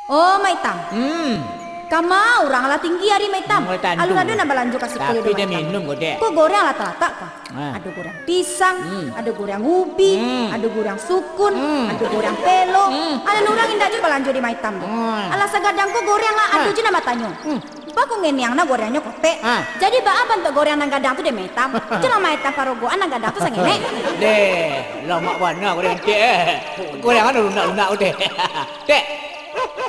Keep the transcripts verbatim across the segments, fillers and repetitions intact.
Oh, Mak Itam. Hmm. Kama urang lah tinggi ari, Mak Itam. Hmm, tantu. Alun ado nan balanjo ka siko. Tapi dek Mak Itam. Minum ko, Dek. Ko goreng lah talatak ko. Ah. Ado goreng pisang, hmm, ado goreng ubi, hmm, ado goreng sukun, hmm, ado goreng pelo. Hmm. Alun urang indak juo balanjo di Mak Itam tu. Hmm. Alah sagadang ko goreng lah, ado, ah, juo nan batanyo. Hmm. Baa ko ngeniang nah gorengnyo ko, Tek? Ah. Jadi baa bantuak goreng nan gadang tu dek Mak Itam? Jan lah Mak Itam parogoan nan gadang tu sangenek. Deh, lamak bana goreng Tek, eh. Goreng anu lunak-lunak ko, Tek. Tek.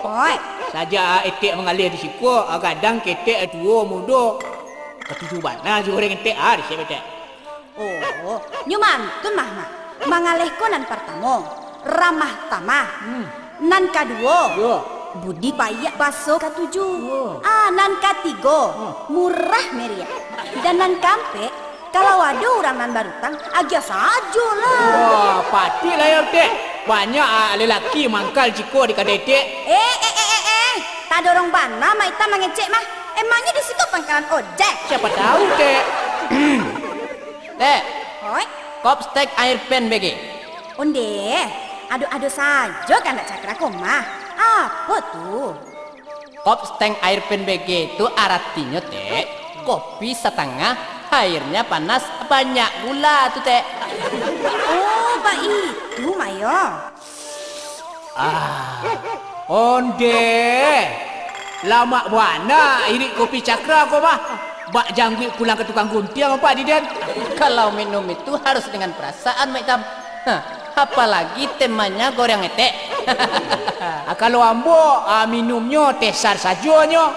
Oi. Sajak etek manggaleh di siko, gadang ketek, tuo, mudo. Katuju bana jo goreng etek, ah, di siko, Tek. Oh, nyo mantun mah, Mak. Manggaleh ko nan partamo, ramah tamah. Hmm. Nan kaduo, yo, budi paiak baso katuju. Yo. Ah, nan katigo, hmm, murah meriah. Dan nan kaampek, kalau ado urang nan barutang, agiah sajolah. Wah, patuiklah yo, Tek. Banyak, ah, lelaki mangkal jiko di kadai Tek. Eh, eh, eh, eh, eh. Tadorong bana Mak Itam mangecek mah. Emangnyo di siko pangkalan ojek? Siapa tahu, Tek. Tek. Oi. Kop stek air pen bege. Onde, ado-ado sajo kandak Cakra ko mah. Apo tu? Kop stek air pen bege tu aratinyo, Tek, kopi satangah, airnya panas, banyak gula tu, Tek. Oh, baitu, Mak, yo. Ah, onde. Lamak bana irik kopi Cakra ko mah. Bak jangguik pulang ka tukang guntiang, apo di den? Kalau minum itu harus dengan perasaan, Mak Itam. Hah, apalagi temanya goreng etek. Ah, kalau ambo, ah, minumnyo teh sar sajonyo.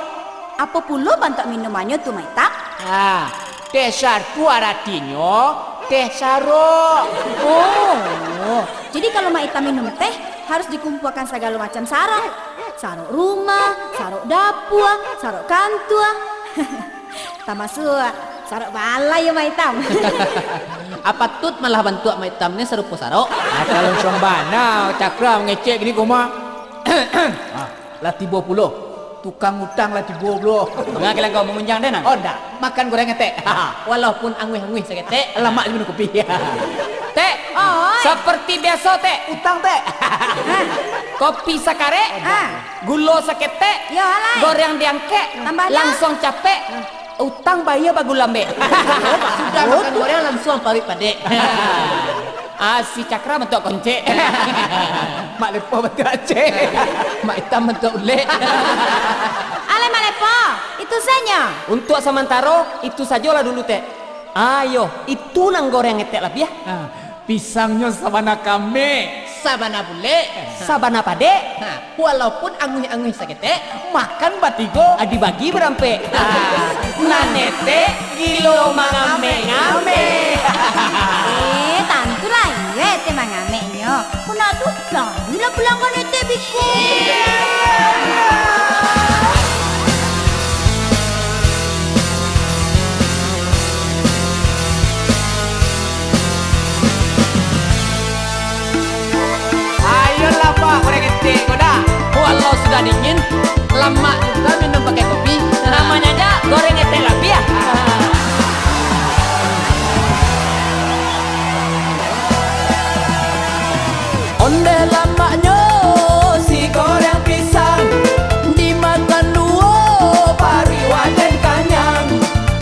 Apo pulo bantuak minumannyo tu, Mak Itam? Ah, teh sar tu aratinyo teh sarok. Oh, jadi kalau Mak Itam minum teh, harus dikumpuakan sagalo macam sarok. Sarok rumah, sarok dapua, sarok kantua. Tamasuak sarok balai yo, Mak Itam. Apo patut malah bantuak Mak Itam ni sarupo sarok? Ah, kalau suang bana Cakra mangecek gini ko mah. Ah. Lah tibo pulo. Tukang utang lah tibo pulo. Manga kilang kau mamunjang den, ah? Oh, ndak. Makan goreng, Tek. Walaupun anguih-anguih saketek. Lamak juo minum kopi. Tek. Oi. Seperti biaso, Tek. Utang, Tek. Kopi sakarek. Ah. Gulo saketek. Yo, alai. Goreng diangkek. Tambah dah. Langsuang capek. Utang bayia bagulo ambek. Sudah makan goreng, langsuang paruik padek. Ah, si Cakra bantuak koncek. Mak Lepoh bantuak aceh. Mak Itam bantuak ulek. Alah, Mak Lepoh, itu sajo. Untuak samantaro, itu sajolah dulu, Tek. Ayo, itu nan goreng etek labiah. Ah, pisangnyo sabana kamek. Sabana bulek. Sabana padek. Ha. Walaupun anguih-anguih saketek, makan batigo, ah, dibagi barampek. Ah, nan etek gilo mangamek-ngamek. Eh, tantulah iyo etek mangameknyo. Kok nak tu, lah, bila pelanggan etek biko. Ayolah, Pak, goreng etek ko dah. Walau sudah dingin, lamak juga minum pakai kopi. Namanya aja goreng etek lapiah. Ondeh lamaknyo si goreng pisang, dimakan duo, paruik waden kanyang.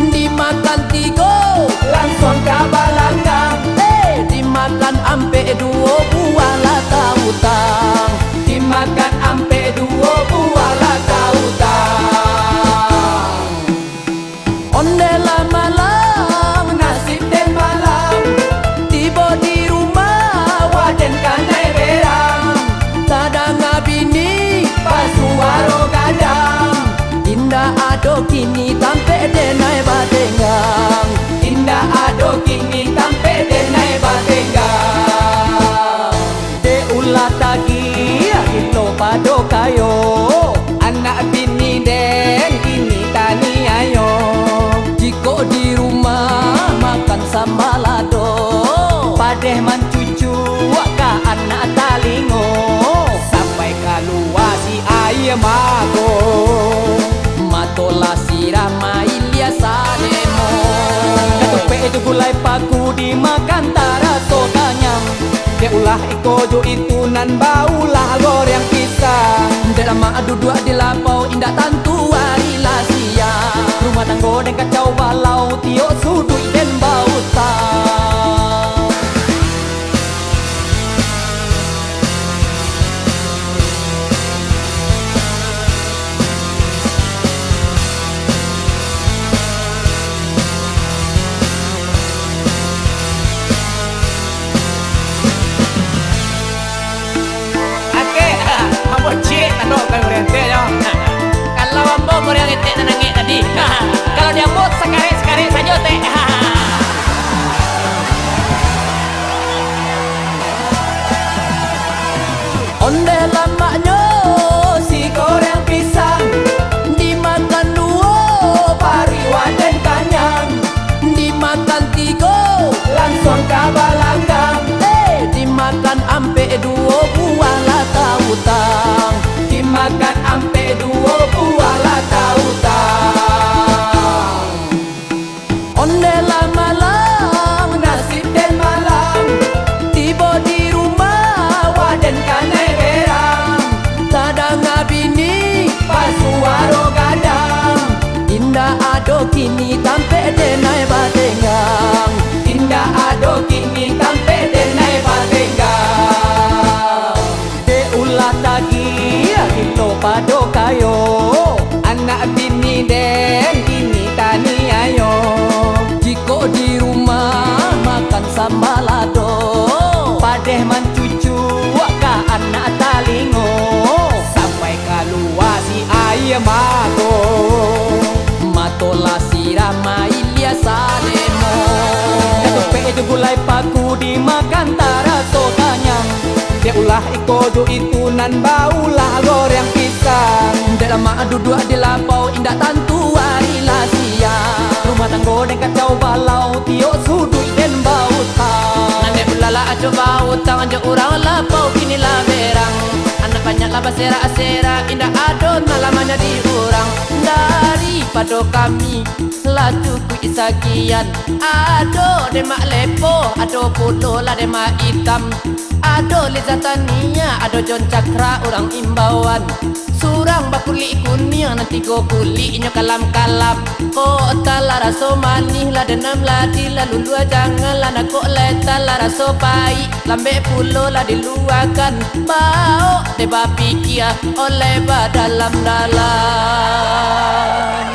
Dimakan tigo, langsuang ka balanggang. Eh, dimakan ampek, duo buah lah tautang. Dimakan ampek, duo buah lah tautang. Ondeh lah malang, nasib den malang. Tibo di rumah, waden kanai berang. Tadanga bini, basuaro gadang. Indak ado kini tampek denai batenggang. Indak ado kini tampek denai batenggang. Dek ulah tagih, ilo pado kayo. Anak bini den kini taniayo. Jikok di rumah makan sambalado, padeh mancucuak ka anak talingo. Sampai kalua si aia mato, mato lah sirah mailia sademo. Katupek itu gulai paku dimakan taraso kanyang. Dek ulah iko jo itu nan baulah goreng pisang. Dek lamak duduak di lapau, indak tantu ari lah siang. Rumah tanggo den kacau balau, tiok suduik den bautang. Oke, ambo ciek tando ka urang etek nyo. Kalau ambo urang etek nan angek tadi. Kalau di ambo sakarek-sakarek sajo, Tek. Ondeh lamaknyo si goreng pisang, dimakan duo paruik waden kanyang, dimakan tigo langsuang ka balanggang, eh, dimakan ampek duo buah lah tautang, dimakan ampek duo buah lah tautang. Ondeh lah malang, nasib den malang. Tibo di rumah, waden kanai berang. Tadanga bini, basuaro gadang. Indak ado kini tampek denai batenggang. Indak ado kini tampek denai batenggang. Dek ulah tagih, gilo pado kayo. Anak bini den kini taniayo. Jikok di rumah makan sambal lado, padeh mancucuak ka anak talingo. Sampai kalua si aia mato. Mato lah sirah mailia sademo. Katupek jo gulai paku dimakan taraso kanyang. Dek ulah iko jo itu nan baulah goreng pisang. Dek lamak duduak di lapau, indak tantu ari lah siang. Rumah tanggo den kacau balau, tiok suduik den bautang. Nan dek ulah lah acok bautang jo urang lapau kini lah berang. Anak banyak lah baserak-serak, indak ado nan lah manyadi urang. Daripado kami lah cukuik sakian. Ado demak lepo, ado pulo lah demak itam. Ado Liza Tania, ado John Cakra urang imbauan. Surang bakulik kuniang, nan tigo kulik inyo kalam-kalam. Kok talah raso manih lah denam ladi lah lulua jangan lah nakok lai talah raso paik. Lambek pulo lah diluakan, baok dek bapikia oleh badalam-dalam.